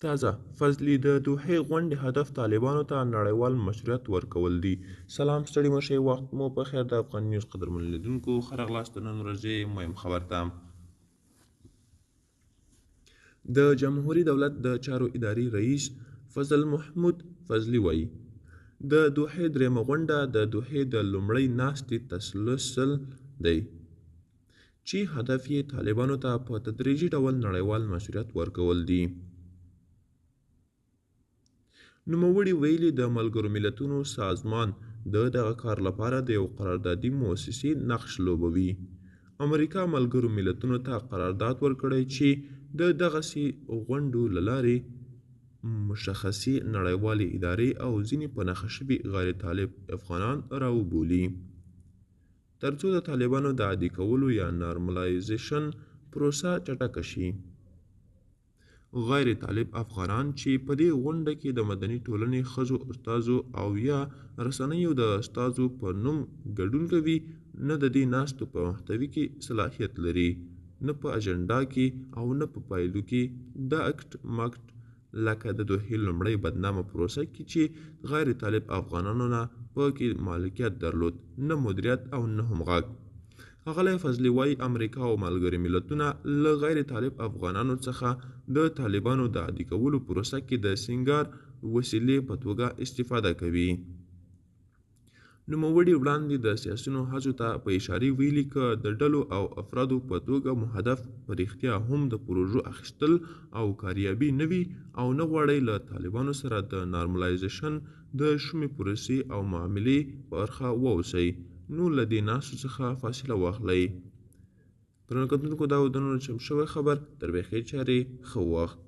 تازه فضلي د دوحې غونډې هدف طالبانو ته نړیوال مشروعیت ورکول دي. سلام، ستړي مه شئ، وخت مو په خیر. د افغان نیوز قدرمنو لیدونکو، ښه راغلاست د نن ورځې مهم خبر ته. د جمهوري دولت د چارو ادارې رئیس فضل محمود فضلي وایي، د دوحې درېیمه غونډه د دوحې د لومړۍ ناستې تسلسل دی چې هدف یې طالبانو ته په تدریجي ډول نړیوال مشروعیت ورکول دي. نوموړي ویلي، د ملګرو ملتونو سازمان د دغه کار لپاره د یو قراردادي موسسې نقش لوبوي. امریکا ملګرو ملتونو ته قرارداد ورکړی چې د دغسې غونډو له لارې مشخصې نړیوالې ادارې او ځینې په نښه شوي غیر طالب افغانان راوبولي، ترڅو د طالبانو د عادي کولو یا نارملایزیشن پروسه چټکه شي. غیر طالب افغانان چې په دې غونډه کې د مدني ټولنې، ښځو استازو او یا رسنیو د استازو په نوم ګډون کوي، نه د دې ناستو په محتوی کې صلاحیت لري، نه په اجنډا کې او نه په پایلو کې. دا اکټ مکټ لکه د دوحې لومړۍ بدنامه پروسه کې چې غیر طالب افغانانو نه په کې مالکیت درلود، نه مدیریت او نه هم غږ. ښاغلی فضلي وایي، امریکا او ملګري ملتونه له غیر طالب افغانانو څخه د طالبانو د عادي کولو پروسه کې د سینګار وسیلې په توګه استفاده کوي. نوموړي وړاندې د سیاسیونو هڅو ته په اشارې ویلي، که د ډلو او افرادو په توګه مو هدف په رښتیا هم د پروژو اخیستل او کاریابي نه وي او نه غواړئ له طالبانو سره د نارملایزیشن د شومې پروسې او معاملې برخه واوسئ، نو له دې ناستو څخه فاصله واخلئ. درنو کتونکو، دا و د نن چم شوی خبر. تر بیا ښې چارې، ښه وخت.